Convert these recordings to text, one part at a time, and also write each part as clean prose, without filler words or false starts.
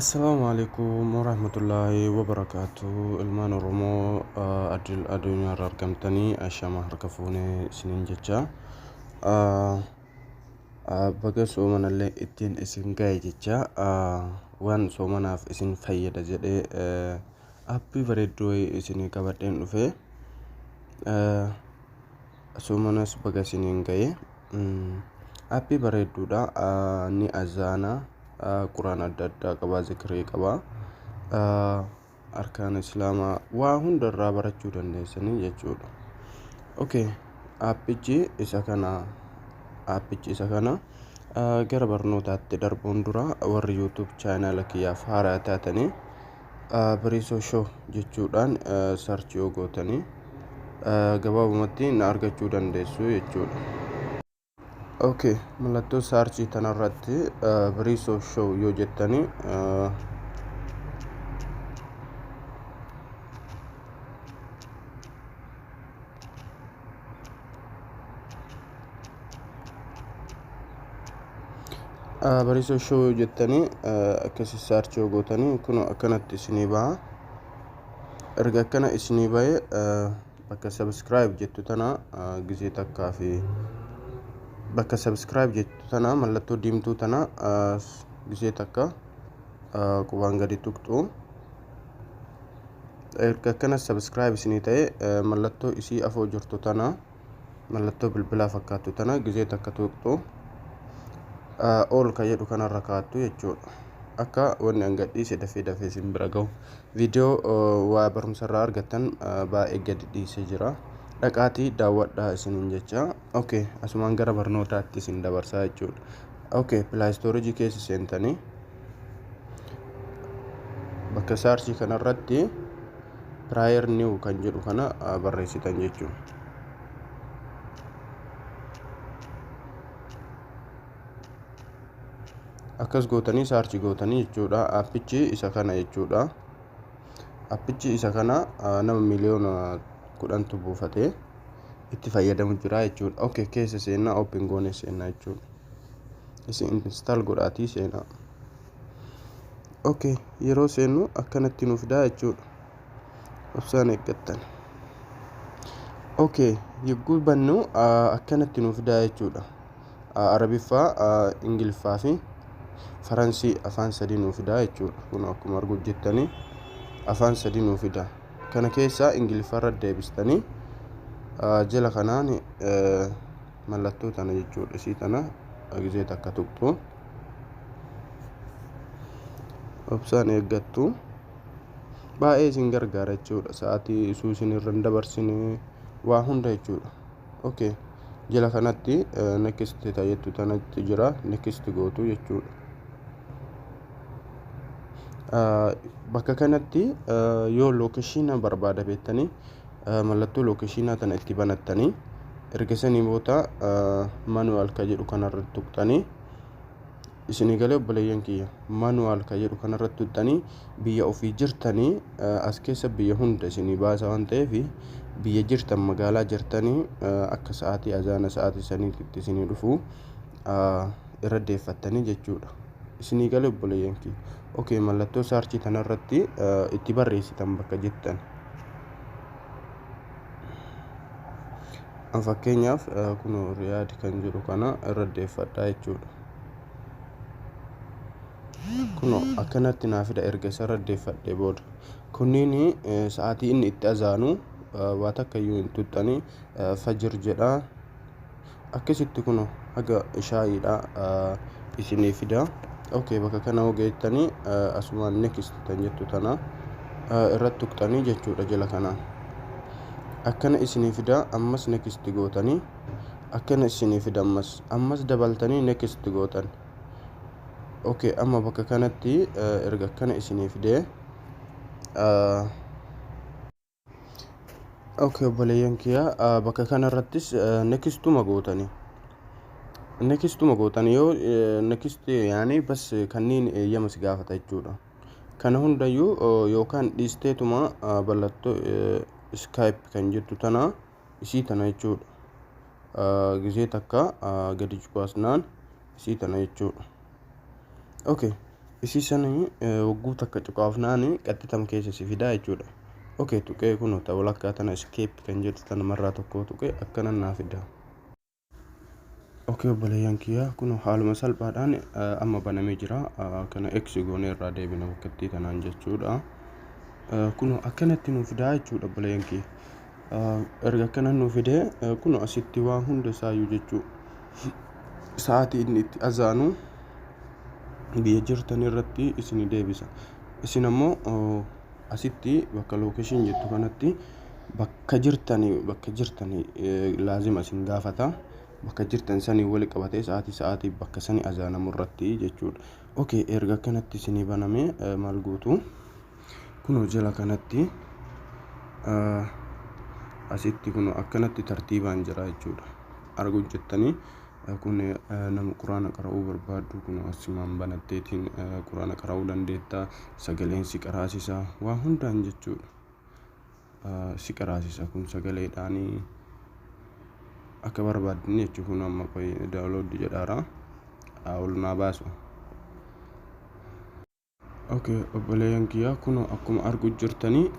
Assalaamu alaikum warahmatullaahi wabarakaatu. Ilmaan Oromoo adil addunyaarra argamtanii, ashama harka fuunee isiniin jecha. Baga soomanallee ittiin isin ga'e jecha, waan soomanaaf isin fayyada jedhee aappii bareedduu wayii isinii qabadheen dhufe. Soomanas baga isiniin ga'e. Aappii bareedduudha. Ni azaana, quraan adda addaa qaba, zikirii qaba. Arkaan islaamaa waa hundarraa barachuu dandeessanii jechuudha. Okay, aappichi isa kana, aappichi isa kana. Gara barnootaatti darbuun dura, warri YouTube chaanaala kiyyaaf haaraa taatanii, Bariisoo Show jechuudhaan search yoo gootanii gabaabumatti na argachuu dandeessu jechuudha. Okay, mallattoo search tanarratti Bariisoo Show yoo jettanii, Bariisoo Show yoo jettanii akkasi search yoo gootanii, kun akkanatti isinii baha. Erga akkana isinii bahe, bakka subscribe jettu tana gizee takkaa fi bakka subscribe jettu tana, mallattoo diimtuu tana gizee takka qubaan gadi tuqxu. Erga akkana subscribe isinii ta'e, mallattoo isii afoo jirtu tana, mallattoo bilbilaa fakkaattu tana gizee takka tuqxu, all ka jedhu kanarra kaattu jechuudha. Akka wanni an gadhiise dafee dafee isin bira gahu. Viidiyoo waa barumsarraa argattan baay'ee gadi dhiisee jira. Dhaqaatii daawwadhaa isiniin jecha. Okay, asumaan gara barnootaatti isin dabarsaa jechuudha. Okay, Play Store keessa seentanii bakka search kanarratti Prayer New kan jedhu kana barreessitan jechuudha. Akkas gootanii search gootanii jechuudha. Aappichi isa kana jechuudha. Appichi isa kana, nama miliyoona 10tu buufatee itti fayyadamu jira jechuudha. Okay, keessa seenaa, open goonee seenaa jechuudha. Isin install godhaatii seenaa. Okay, yeroo seennu akkanatti nu fidaa jechuudha. Obsaan eeggattan. Okay, yogguu bannu akkanatti nu fidaa jechuudha. Arabiffaa, Ingiliffaa fi Faransii, afaan sadii nu fidaa jechuudha. Kun akkuma argu jettanii afaan sadii nu fida. Kana keessaa Ingiliffarra deebistanii jala kanaan mallattoo tana jechuudha. Isii tana gizee takka tuqxu. Obsaan eeggattu. Baay'ee isin gargaara jechuudha. Sa'aatii isuu isin irra hin dabarsine, waa hunda jechuudha. Okay. Jala kanatti next tajettu tanatti jira, next gootu jechuudha. Bakka kanatti yoo location barbaada beektanii, mallattoo location tana itti banattanii, erga sanii booda manual ka jedhu kanarratti tuqxanii, isinii galee obboleeyyan kiyya, manual ka jedhu kanarratti tuqxanii, biyya ofii jirtanii as keessa biyya hunda isinii baasa waan ta'eef, biyya jirtan, magaalaa jirtanii, akka sa'aatii azaana sa'aatii saniitti isinii dhufu irra deeffattanii jechuudha. Isinii galee obboleeyyan kiyya? Okay, mallattoo search tanarratti itti barreessitan bakka jettan. An fakkeenyaaf kun Riyaad kan jedhu kana irra deeffadhaa jechuudha. Kun akkanatti naa fida erga isa irra deeffadhee booda. Kunniin sa'aatii inni itti azaanu waa takka iyyuu hin tuxxanii, fajir jedha. Akkasitti kun haga ishaa'iidha isinii fida. Okay, bakka kana hoo geettanii, asumaan next tan jettu tana irratti tuqxanii jechuudha jala kanaan. Akkana isinii fida, ammas next gootanii, akkana isinii fida, ammas dabaltanii next gootan. Okay, amma bakka kanatti erga akkana isinii fidee, okay, obboleeyyan kiyya, bakka kanarrattis nextuma gootanii. Nextuma gootanii, yoo next yaani bas kanneen eeyyama si gaafata jechuudha. Kana hundayyuu yookaan dhiisteetuma mallattoo skip kan jettu tana, isii tana jechuudha. Gizee takka gadi cuqaasnaan isii tana jechuudha. Okay. Isii sanii wagguu takka cuqaafnaani qaxxitam keessa si fidaa jechuudha. Okay, tuqee kun ta walakkaa tana skip kan jettu tana marraa tokko tuqee akkana naa fida. Okay, obboleeyyan kiyya, kun haaluma salphaadhaan amma banamee jira. Kana X goonee irraa deebina bakkattii tanaan jechuudha. Kun akkanatti nuu fidaa jechuudha, obboleeyyan kiyya. Erga akkana nuu fidee, kun asitti waa hunda isaayyuu jechuu, sa'aatii inni itti azaanu biyya jirtan irratti isin deebisa. Isin ammoo asitti bakka location jettu kanatti bakka jirtanii laazima isin gaafata. Bakka jirtan sanii wali qabatee sa'aatii sa'aatii bakka sanii azaanamu irratti jechuudha. Okay, erga akkanatti isinii baname maal gootu? Kunoo jala kanatti asitti kunoo akkanatti tartiibaan jira jechuudha. Arguu jettanii, kun nama quraana qara'uu barbaaddu kun asumaan banatteetiin quraana qara'uu dandeetta. Sagaleen si qaraasisa, waa hundaan jechuudha. Si qaraasisa kun sagaleedhaanii akka barbaaddan jechuudha. Kun amma qoy download jedhaara, ol naa baasu. Okay, obboleeyyan kiyya, kun akkuma argu jirtanii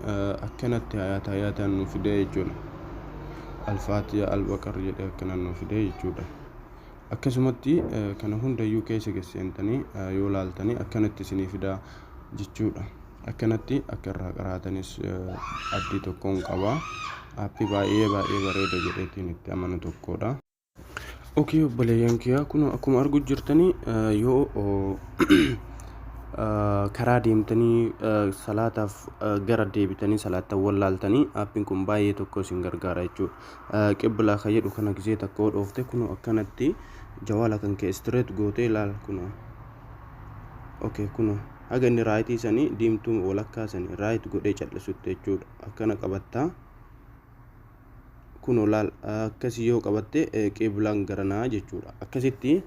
akkanatti hayaata hayaataan nu fidee jechuudha. Alfaatiya, Albaqar jedhee akkana nu fidee jechuudha. Akkasumatti kana hundayyuu keessa gesseentanii yoo laaltanii akkanatti isinii fidaa jechuudha. Akkanatti akka irraa qaraatanis abdii tokkoon qaba. Aappii baay'ee baay'ee bareeda jedheetiin itti amanu tokkodha. Okay, obboleeyyan kiyya, kun akkuma argu jirtanii yoo karaa deemtanii salaataaf gara deebitanii salaattan wallaaltanii, aappiin kun baay'ee tokko isin gargaara jechuudha. Qiblaa kan jedhu kana gisee takka dhoofte, kun akkanatti jawaala kan kee straight gootee ilaal kun. Okay, kun haga inni right sanii diimtuu walakkaa sanii right godhee cal'isutti jechuudha. Akkana qabattaa. Kun laal, akkasii yoo qabatte qiblaan garanaa jechuudha. Akkasitti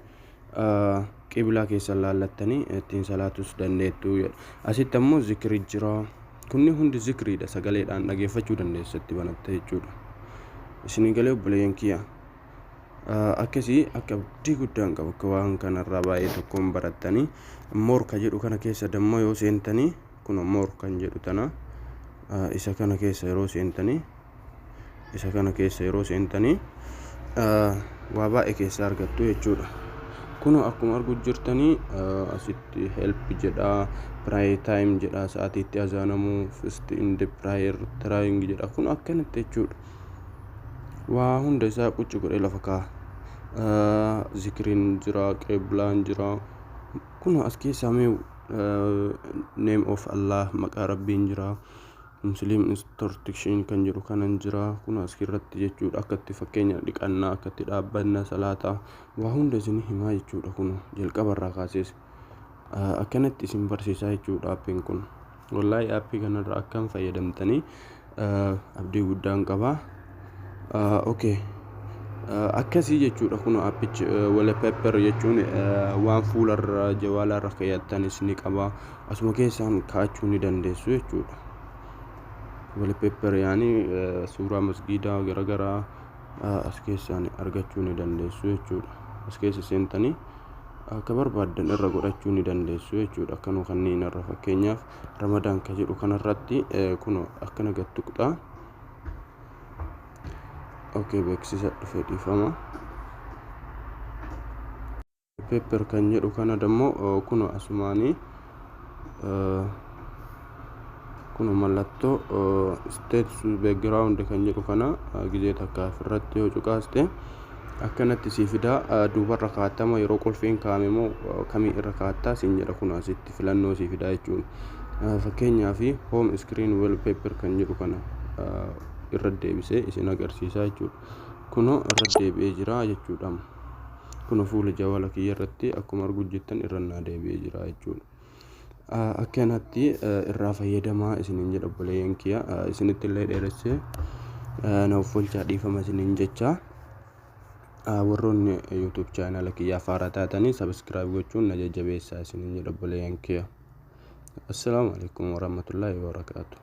qiblaa keessan laallattanii ittiin salaatus dandeettu jedha. Asitti ammoo zikri jira. Kunni hundi zikriidha, sagaleedhaan dhageeffachuu dandeessa itti banatte jechuudha. Isinii galee, obboleeyyan kiyya? Akkasii akka abdii guddaan qaba akka waan kanarraa baay'ee tokkoon barattanii. More ka jedhu kana keessa dammoo yoo seentanii, kun more kan jedhu tana, isa kana keessa yeroo seentanii, isa kana keessa yeroo seentanii waa baay'ee keessa argattu jechuudha. Kun akkuma argu jirtanii asitti help jedha, prayer time jedha, sa'aatii itti azaanamuu, fast and prayer training jedha. Kun akkanatti jechuudha. Waa hunda isaa qucci godhee lafa kaa'a. Zikriin jira, qiblaan jira. Kun as keessaa mee name of Allah, maqaa Rabbiin jira. Muslim instruction kan jedhu kanan jira. Kun as irratti jechuudha, akka itti fakkeenya dhiqannaa, akka itti dhaabbannaa salaataa, waa hunda isin himaa jechuudha. Kun jalqabarraa kaasees akkanatti isin barsiisaa jechuudha aappiin kun. Wallaahi aappii kanarra akkam fayyadamtanii abdii guddaan qaba. Okay. Akkasii jechuudha. Kun aappichi wallpaper jechuun waan fuularra jawaalarra keeyyattanis ni qaba. Asuma keessaan kaa'achuu ni dandeessu jechuudha. Wallpaper yaani suuraa masgiidaa garaagaraa as keessaan argachuu ni dandeessu jechuudha. As keessa seentanii akka barbaaddan irra godhachuu ni dandeessu jechuudha. Akkanuma kanneen irra, fakkeenyaaf Ramadaan ka jedhu kanarratti kun akkana gad tuqxaa. Okay, beeksisa dhufe, dhiifama. Paper kan jedhu kana dammoo kun asumaanii kun mallattoo status background kan jedhu kana gizee takka irratti yoo cuqaaste akkanatti sii fidaa. Duubarra kaa'attama, yeroo qulfiin kaa'ame immoo kamii irra kaa'attaa siin jedha. Kun asitti filannoo sii fidaa jechuudha. Fakkeenyaaf home screen wallpaper kan jedhu kana irra deebisee isin agarsiisaa jechuudha. Kunoo irra deebi'ee jira jechuudha. Kun fuula jawala kiyya irratti akkuma arguu jirtan irra naa deebi'ee jira jechuudha. Akkanatti irraa fayyadamaa isiniin jedha, obboleeyyan kiyya. Isinitti illee dheeressee na uffolchaa, dhiifama isiniin jecha. Warroonni YouTube chaanala kiyyaa haaraa taatanii subscribe gochuun na jajjabeessaa isiniin jedha, obboleeyyan kiyya. Assalaamu alaikum warahmatullaahi wabarakaatu.